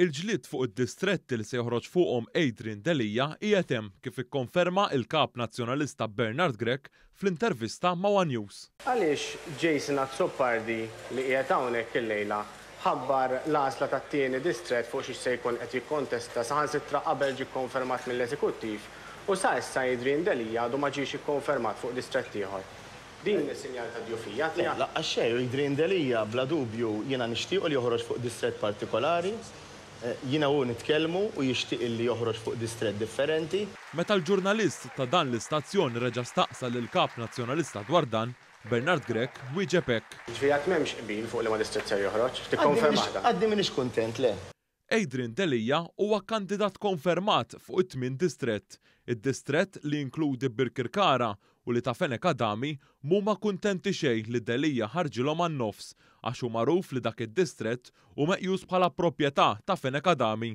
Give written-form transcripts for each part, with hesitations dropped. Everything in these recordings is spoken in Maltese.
Il-ġlied fuq id-distretti li se joħroġ fuqhom Adrian Delia qiegħed hemm, kif ikkonferma il-Kap Nazzjonalista Bernard Grech fl-intervista ma' one News. Għaliex Jason Azzopardi li qiegħed hawnhekk illejla ħabbar l-għażla tat-tieni distrett fuq xiex se jkun qed jikkontesta saħansitra qabel ġie kkonfermat mill-Eżekuttiv u sa issa Adrian Delia għadu ma ġiex ikkonfermat fuq distrett ieħor. Din sinjal ta' djufija Le, tiegħek? lanqas xejn. Adrian Delia bla dubju jiena nixtiequ li joħroġ fuq distrett partikolari. Jiena u hu nitkellmu u jixtieq illi joħroġ fuq distrett differenti. Meta l-ġurnalist ta' dan l-istazzjon reġa' staqsa lill-Kap Nazzjonalista dwar dan, Bernard Grech wieġeb hekk. Jiġifieri għad m'hemmx qbil fuq liema distrett ser joħroġ? Tikkonfermah dan? Għadni m'iniex kuntent, le. Adrian Delia huwa kandidat konfermat fuq it-tmien distrett, id-distrett li jinkludi Birkirkara u li ta' Fenech Adami m'huma kuntenti xejn li Delia ħarġilhom għan-nofs għax hu magħruf li dak id-distrett hu meqjus bħala proprjetà ta' Fenech Adami.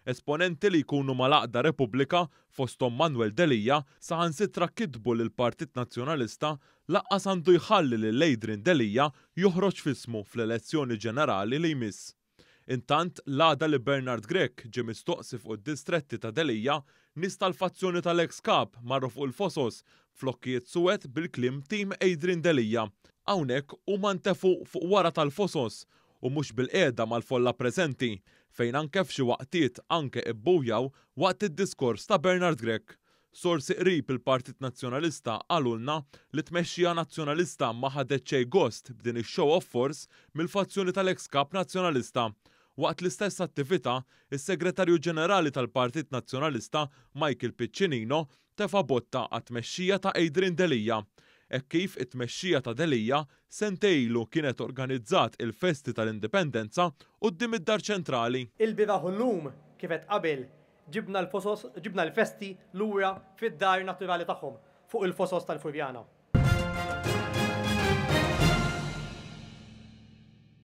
Esponenti li jkunu mal-għaqda Repubblika, fosthom Manuel Delia, saħansitra kitbu li l-Partit Nazzjonalista lanqas għandu jħalli lil Adrian Delia joħroġ f'ismu fl-elezzjoni ġenerali li jmiss. Intant, l-għada li Bernard Grech ġie mistoqsi fuq id-distretti ta' Delia, nies tal-fazzjoni tal-eks Kap marru fuq il-Fosos b'flokkijiet suwed bil-kliem Team Adrian Delia. Hawnhekk huma ntefgħu fuq wara tal-Fosos u mhux bilqiegħda mal-folla preżenti, fejn anke f'xi waqtiet anke ibbuwjaw waqt id-diskors ta' Bernard Grech. Sorsi qrib il-Partit Nazzjonalista qalulna li t-tmexxija Nazzjonalista ma ħadet xejn gost b'din ix-show of force mill-fazzjoni tal-eks Kap Nazzjonalista. Waqt l-istess attività, is-Segretarju Ġenerali tal-Partit Nazzjonalista Michael Piccinino tefa' botta għat-tmexxija ta' Adrian Delia. Hekk kif it-tmexxija ta' Delia sentejn ilu kienet organizzat il-festi tal-Indipendenza quddiem id-Dar Ċentrali. Il-bieraħ u llum, kif għedt qabel, Ġibna l-fosos, ġibna l-festi lura fid-dar naturali tagħhom, fuq il-fosos tal-Furjana.